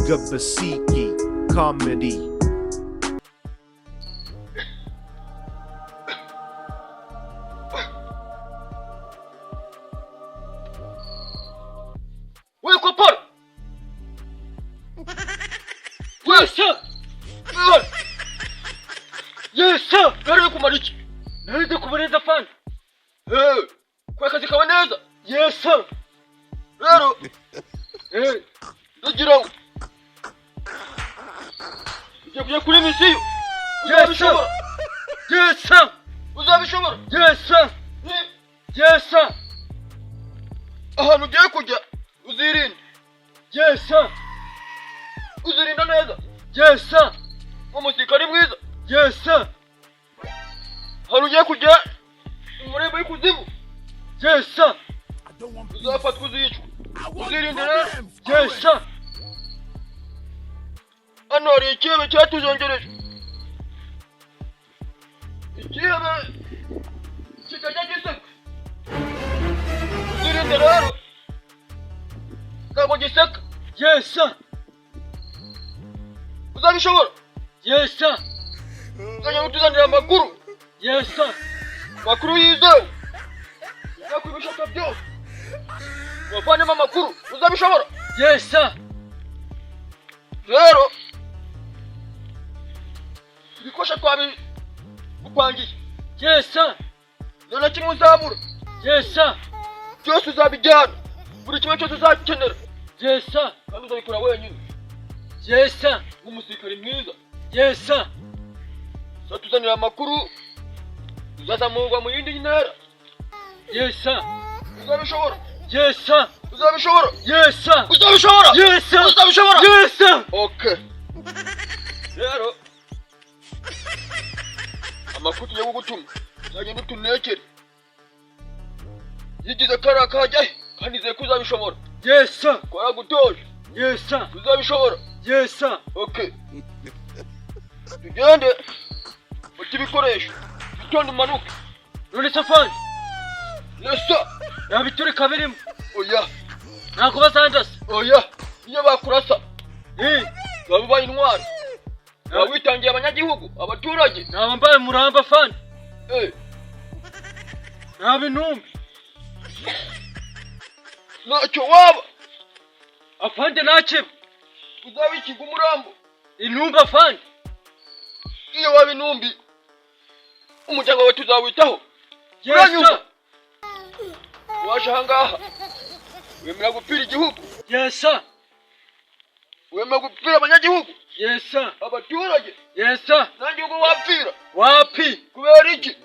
Luga Basiki Comedy. We kopora! Yes, sir. Yes, sir. Nari kumara iki? Nari kubareza fana. Eh, kwa akazi kawe neza. Yes, sir. Rero, Eh, ndagira ngo ugiye kujya kuri misiyo. Yes, sir. Uzabishobora? Yes, sir. Uzabishobora? Yes, sir. Eh, Yes, sir. ahantu ugiye kujya uzirinde. Yes, sir. Uzirinda neza. Yes, sir. Umusirikare mwiza. Yes, sir. Ahantu ugiye kujya mu marembo y'ikuzimu. Yes, sir. Uzafatwa uzicwa. Uzirinde rero. Yes, sir. Hano hari ikihebe cyatuzengereje. Ikihebe kitajya giseka. Uzirinde rero. Ntabwo giseka. Yes, sir. Uzabishobora. Yes, sir. Uzajya utuzanira amakuru. Yes, sir. Amakuru yizewe. Uzakora ibishoboka byose. Ubavanemo amakuru. Uzabishobora. Yes, sir. Rero ibikoresho twabigupangiye. Yes, sir. Nta na kimwe uzabura. Yes, sir. Byose uzabijyana. Buri kimwe cyose uzakenera. Yes, sir. Kandi uzabikora wenyine. Yes, sir. Nk'umusirikare mwiza. Yes, sir. Uzatuzanira amakuru. Uzazamurwa mu yindi ntera. Yes, sir. Uzabishobora. Yes, sir. Uzabishobora. Yes, sir. Uzabishobora. Yes, sir. Uzabishobora. Yes, sir. Okay. Rero amakuru tugiye kugutuma uzagenda utunekere. Yigize kariya kajya he kandi nizeye ko uzabishobora. Yes, sir. Twaragutoje. Yes, sir. Uzabishobora. Yes, sir. Okay. Tugende ufite ibikoresho. Witonde umanuke. None se fana, Yes sir. nta biturika birimo. Oya. Ntabwo bazandasa. Oya. Iyo bakurasa Eh, waba ubaye intwari. Waba witangiye abanyagihugu, abaturage. naba mbaye muramba fana. Eh, Naba intumbi. ntacyo waba. Afande ntakiba. Uzaba ikiga umurambo. Intumbi afande. Iyo waba intumbi, umuryango wawe tuzawitaho. Yes, Uranyumva? sir. Waje ahangaha wemera gupfira igihugu, Yes, sir. wemera gupfira abanyagihugu, Yes, sir. abaturage. Yes, sir. Nta gihugu wapfira. Wapi? Kubera iki?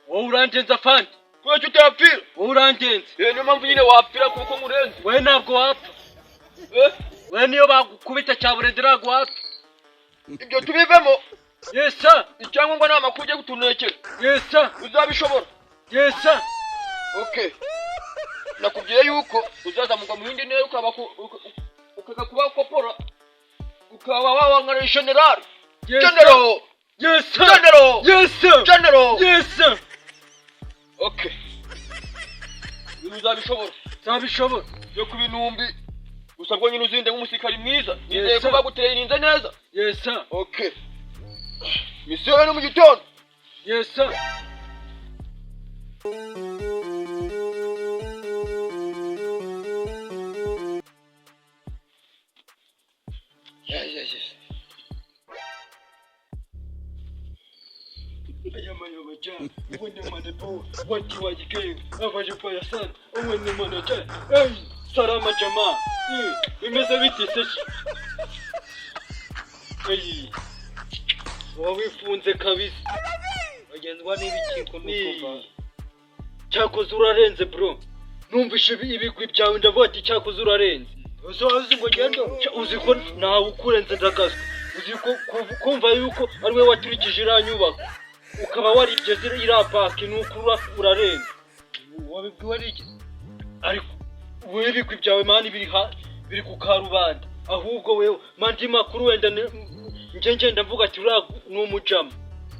Wowe urandenza afande. Kubera iki utapfira? Wowe urandenza. Eh, niyo mpamvu nyine wapfira kuko nkurenze. Wowe ntabwo wapfa. Eh, Wowe niyo bagukubita cya burende ntabwo wapfa. ibyo tubivemo. Yes, sir. Icyangombwa ni amakuru ugiye kutunekera. Yes, sir. Uzabishobora. Yes, sir. Okay. Nakubwiye yuko uzazamuka mu yindi ntera ukaba ukaza kuba kopora ukaba waba nka general. Yes, sir. General. Yes, sir. General. Yes, sir. General. Yes, sir. Okay. Ibintu uzabishobora. Nzabishobora. Yo kuba intumbi gusa bwo nyine uzinde nk'umusirikari mwiza. Nizeye Yes, ko sir. bagutereyininze neza. Yes, sir. Okay. Misiyo ni mu gitondo. Yes, sir. Yeah, yeah, yeah. Hey, salama jamaa. Eh, bimeze bite se? Hey. Wowe wifunze kabisa. Bagenzwa n'ibikiko Eh. nuko Cyakoze urarenze bro. Numvishe ibigwi byawe ndavuga ati cyakoze urarenze. uzi ngo ngendo. Uzi ko ntawe ukurenze ndagaswa. Uzi ko kumva yuko ari we waturikije iriya nyubako. Ukaba waribye iriya paki nuko urarenze. Wabibwiwe n'iki? Ariko wowe ibigwi byawe mani biri ha biri ku karubanda. Ahubwo wewe mandi makuru wenda njye ngenda mvuga ati uriya ni umujama.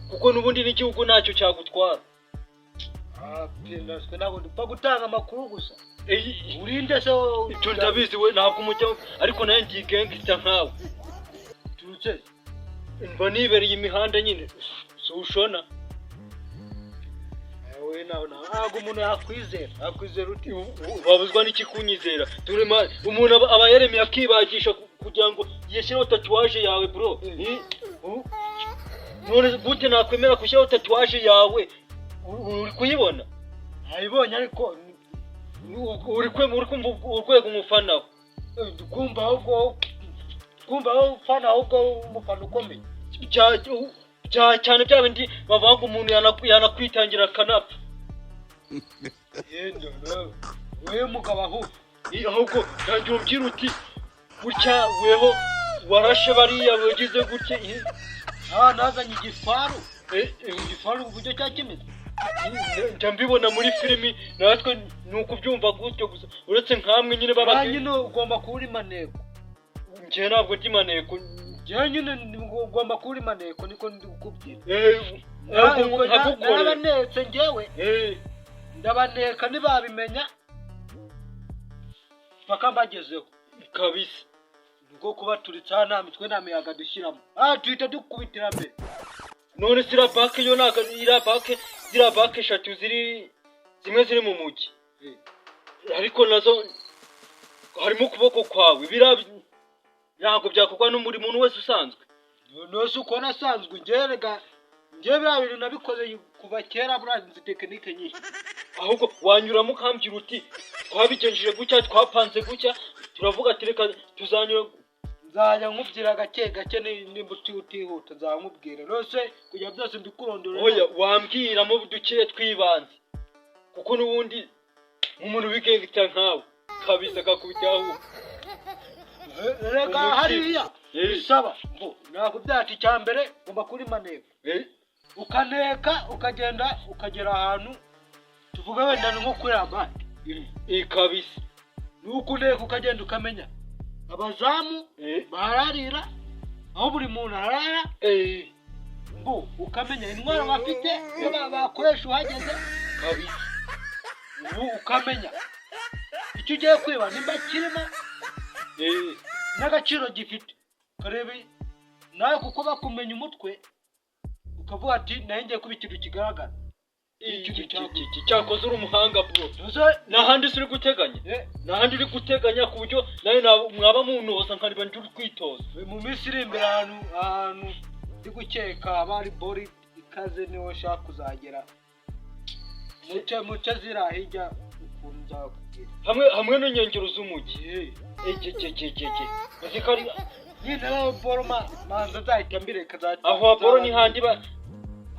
Kuko n'ubundi n'igihugu ntacyo cyagutwara. Natwe ntabwo dupfa gutanga amakuru gusa. Urinde se? Ibyo ndabizi, we ntabwo umujya, ariko nawe ndi gangster nkawe. Turutse. Mba nibereye imihanda nyine, si ushona. We nawe ntabwo umuntu yakwizera, yakwizera uti? Wabuzwa n'iki kunyizera? Dore umuntu aba yaremeye akibagisha kugira ngo yishyireho tatouage yawe, bro. None gute nakwemera gushyiraho tatouage yawe? Uri kuyibona? Nayibonye, ariko Uri kumva urwego umufanaho? Kumva ahubwo, kumva aho ufana, ahubwo umufana ukomeye. Bya cyane, bya bindi bavuga ngo umuntu yanakwitangira akanapfa. Yenda we mugabo ahubwo. Ahubwo tangira umbwira uti gutya weho warashe bariya, wagize gutya. Ah, nazanye igifaru. Igifaru uburyo cya kimeze. Njya mbibona muri filimi, natwe ni ukubyumva gutyo gusa, uretse nkamwe nyine Ba baba. Nyine ugomba kuba uri maneko. Njye ntabwo ndi maneko. Njyewe nyine ugomba kuba uri maneko, niko ndi kukubwira. Ntabwo nkagukorera. Narabanetse njyewe. Ndabaneka, ntibabimenya paka mbagezeho. Kabisa. Niko kubaturitsa, nta mitwe nta miyaga dushyiramo, ah, tuhita dukubitira mbere. None se iriya banke yo ntabwo iriya banke, ziriya banke eshatu ziri zimwe ziri mu mujyi, ariko nazo harimo ukuboko kwawe, biriya ntabwo byakorwa n'umuri muntu wese usanzwe. Nose uko nasanzwe njyewe, njyewe biriya bintu nabikoze kuva kera, buriya nzi technique nyinshi. Ahubwo wanyuramo ukambwira uti twabigenjeje gutya, twapanze gutya, turavuga ati reka tuzanyura. Nzajya nkubwira gake gake, nimba utihuta nzajya nkubwira. Nose kugira byose mbikurondore? Oya, wambwiramo duke twibanze, kuko n'ubundi nk'umuntu w'igangster nkawe kabisa akakubita ahubwo. Reka Umuti. hariya bisaba ngo nakubwira ati icya mbere ugomba kuri maneko, ukaneka, ukagenda ukagera ahantu, tuvuge wenda ni nko kuri banki. Kabisa. Ni uko uneka, ukagenda ukamenya abazamu bararira aho buri muntu arara, ngo ukamenya intwaro bafite, iyo bakoresha uhageze. Kabisa. Ubu ukamenya icyo ugiye kwiba nimba kirimo n'agaciro gifite, ukareba nawe kuko bakumenya umutwe, ukavuga ati nawe ngiye kuba ikintu kigaragara. Cyakoze uri umuhanga, bro. Tuze. Nta handi se uri guteganya? Nta handi uri guteganya ku buryo nawe mwaba munoza nkariba ndi uri kwitoza? Mu minsi iri imbere, ahantu ndi gukeka haba hari bori ikaze, niho nshaka kuzagera, muce muce ziriya hirya ukuntu nzakubwira. Hamwe hamwe n'inkengero z'umujyi, egegegegege, uzi ko ari Nyine rero boro manza nzahita mbireka aho haboro ni handi ba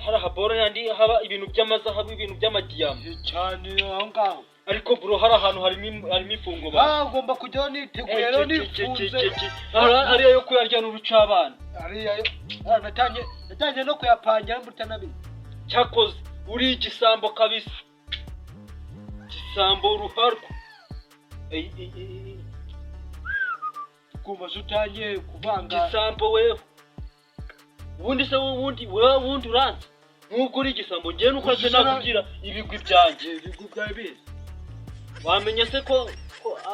hari ahaboro handi haba ibintu by'amazahabu, ibintu by'amadiyama. Cyane, aho ngaho. Ariko bro, hari ahantu harimo ifungo ba. Ah, ugomba kujyaho niteguye rero, nifunze. Ariya yo kuyarya n'urucabana. Ariya yo, ah, natangiye no kuyapangira mbutanabizi. Cyakoze uri igisambo kabisa, igisambo ruharwa. Ey, ey, ey, ey. Kumva se utangiye kuvanga. Igisambo wewe. Ubundi se ubundi wewe, ubundi uranze nubwo uri igisambo, ngewe nuko se nakubwira ibigwi byanjye. Ibigwi byawe bizi. Wamenya se ko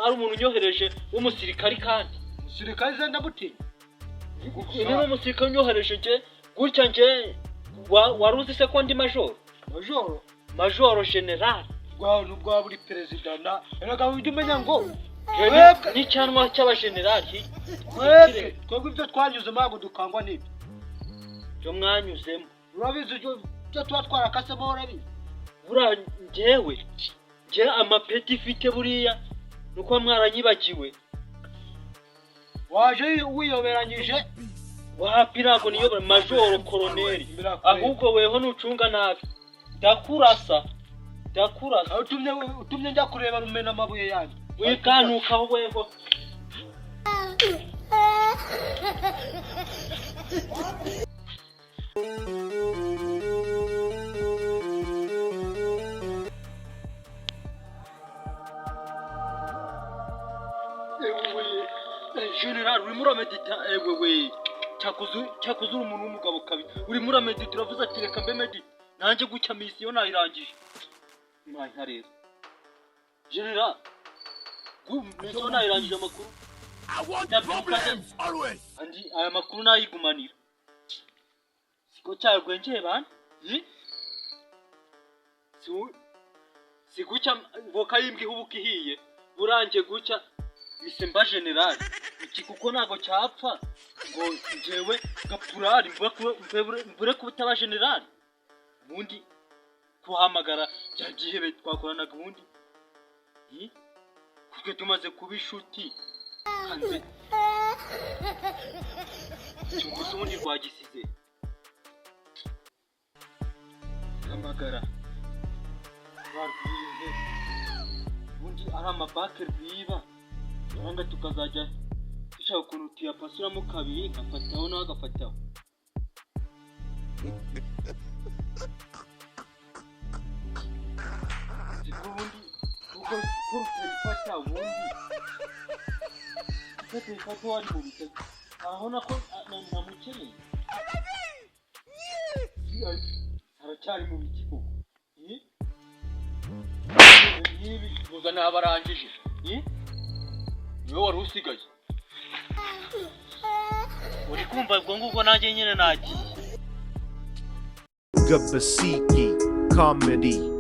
ari umuntu unyohereje w'umusirikari kandi? Umusirikare se ndamutinya? Niba umusirikare unyohereje nge gutya, nge wari uzi se ko ndi majoro? Majoro? Majoro general. Bwawe n'ubwa buri perezida na erega ujya umenya ngo N'icyanwa cy'abajenerali. Twebwe ibyo twanyuzemo ntabwo dukangwa n'ibyo. Byo mwanyuzemo. Urabizi, ibyo tuba twarakasemo, urabizi. Buriya njyewe njye amapeti ifite buriya ni uko mwaranyibagiwe. Waje wiyoberanyije. Wapi, ntabwo niyobora, majoro koroneri. Ahubwo weho nucunga nabi ndakurasa, ndakurasa. Aho utumye njya kureba rumena amabuye yanjye. Wikantukaho weho. Ewe general, urimo uramedita? Ewe we, cyakoze uri umuntu w'umugabo kabisa, urimo uramedita, uravuze ati reka mbe medita nanjye gutya, mission nayirangije. Nka rero general, mission nayirangije, amakuru Always. Andi aya makuru nayigumanira, siko cyarwengeye bana. Si gucya voka y'imbwa ihubuka ihiye. Burangiye gucya mise mba general iki, kuko ntago cyapfa ngo njyewe gapurari mbure kutaba general. Ubundi kuhamagara bya gihebe twakoranaga ubundi. Kuko tumaze kuba inshuti hanze cyugusa, ubundi rwagisize hamagara barwize, ubundi ari amabake rwiba cyangwa tukazajya dushaka ukuntu tuyapasuramo kabiri, nkafataho nawe agafataho. Siko ubundi kuko ko utayifata, ubundi ko tuyifata wari mu bitatu, arabona ko ntamukeneye, aracyari mu biki koko? Nk'ibi Gusa nabarangije. Eh? Niwe wari usigaye. Uri kumva, ubwo ngubwo nanjye nyine nagiye. Gabasiki Comedy.